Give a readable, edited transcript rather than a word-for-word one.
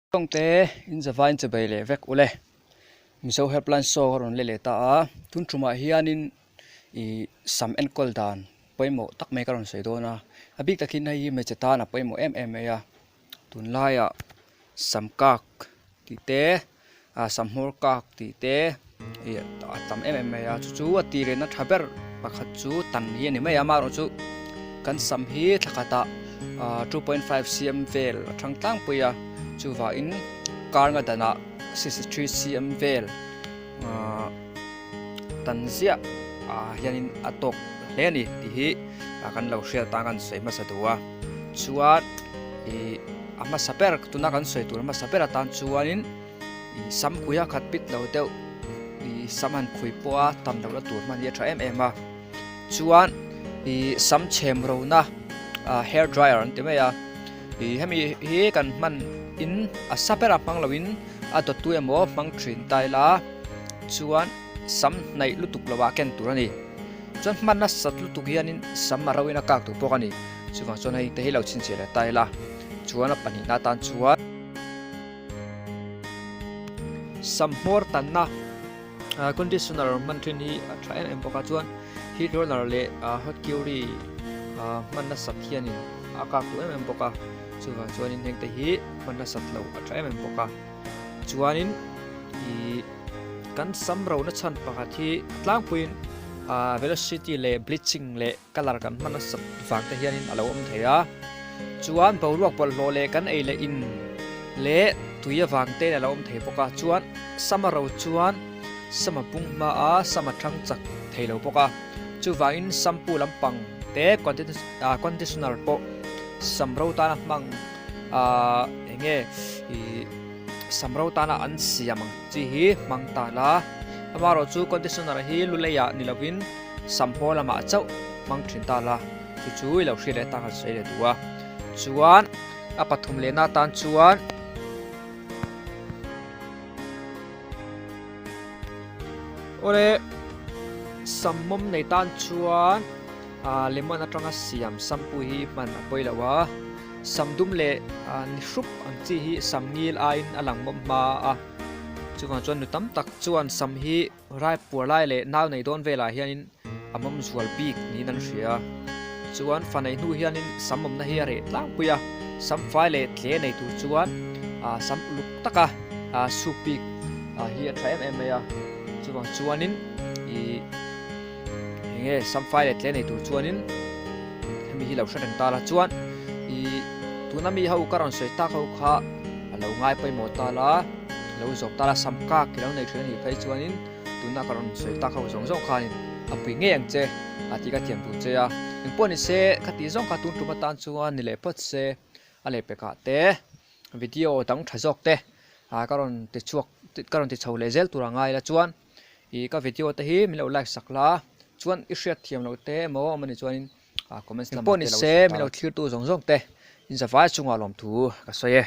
Tawngte in zavain chawbei leh vek ule. Mizo helpline show a rawn let leh ta a, tun tumah hianin ih sam enkawl dan pawimawh tak mai ka rawn sawi dawn a, a bik takin hei hi hmeichhe tan a pawimawh em em mai a, tunlaiah sam kak tih te ah sam hmawr kak tih te ih a tam em em mai a, chu chu a tih rehna tha ber pakhat chu tan hi a ni mai a, amaherawhchu kan sam hi thla khatah ah 2.5 cm vel a thang tlangpui a chuvangin kar nga danah 63 cm vel ah tan ziah ah hianin a tawk hle a ni tih hi kan lo hriat atan kan sawi hmasa duh a chuan ih a hmasa ber tuna kan sawi tur hmasa ber atan chuanin ih sam khuia khat pit lo deuh ih sam han khui pawh a tam lohna tur hman hi a tha em em a chuan ih sam chhem rona ah hair dryer an ti mai a ih hemi hi kan hman in a sa ber a hmang loin a dawttu emaw hmang thin ta ila chuan sam hnaih lutuk lo ah ken tur a ni chuan hman nasat lutuk hianin sam a ro in a kak duh bawk a ni chuvang chuan hei te hi lo chhinchhiah leh ta ila chuan a pahnihna atan chuan. Sam hmawr tanna conditioner hman thin hi a tha em em bawk a chuan heat roller leh hot curry hman nasat hianin a kak duh em em bawk a chuvang chuanin heng te hi hman nasat loh a tha em em bawk a chuanin ih kan sam ro na chhan pakhat hi a tlangpuiin velocity leh bleaching leh colour kan hman nasat vang te hianin a lo awm thei a chuan boruak bawlhhlawh leh kan ei leh in leh tui avang te in a lo awm thei bawk a chuan sama ro chuan sama pung hma a sama thang chak thei lo bawk a chuvangin shampoo lampang te conditioner pawh sam ro tana hmang ahh eng nge ih sam ro tana an siam ang chi hi hmang ta la amaherawhchu conditioner hi lu leiah ni lovin. Sam haw lamah chauh hmang thin ta la, chu chu i lo hriat leh tak a sawi leh duh a. Chuan a pathum lehna atan chuan Awle sam mawm nei tan chuan lemon atanga siam shampoo hi hman a pawi lo a, sam dum leh ni hrup ang chi hi sam ngil aiin a lang mawm hma a, chuvang chuan nu tam tak chuan sam hi Rai puar lai leh nau nei dawn velah hianin a mawm zual bik niin an hria a. Chuan fa nei hnu hianin sam awmna hi a reh tlangpui a, sam fai leh tle nei tur chuan sam uluk taka soup bik hi a tha em em mai a. Chuvang chuanin ih eng nge sam fai leh tle nei tur chuanin hemi hi lo hre reng ta la chuan ih tuna mi ho ka rawn sawi tak ho kha a lo ngai pawimawh ta la. Lo zawm ta la sam kak i lo nei thin a nih phei chuanin tuna ka rawn sawi tak ho zawng zawng khanin a pui ngei ang che a tih ka thiam duh che a. Engpawh ni se khati zawng kha tun tum atan chuan ni leh phawt se a leh pekah te video dang tha zawk te ah ka rawn ti chhuak ka rawn ti chho leh zel tur a ngai la chuan ih ka video te hi min lo like sak la chuan i hriat thiam loh te emaw awm a nih chuanin ah comments lamah te lo sawi ta la. Engpawh ni se min lo thlir tu zawng zawng te inzavai chungah lawmthu ka sawi e.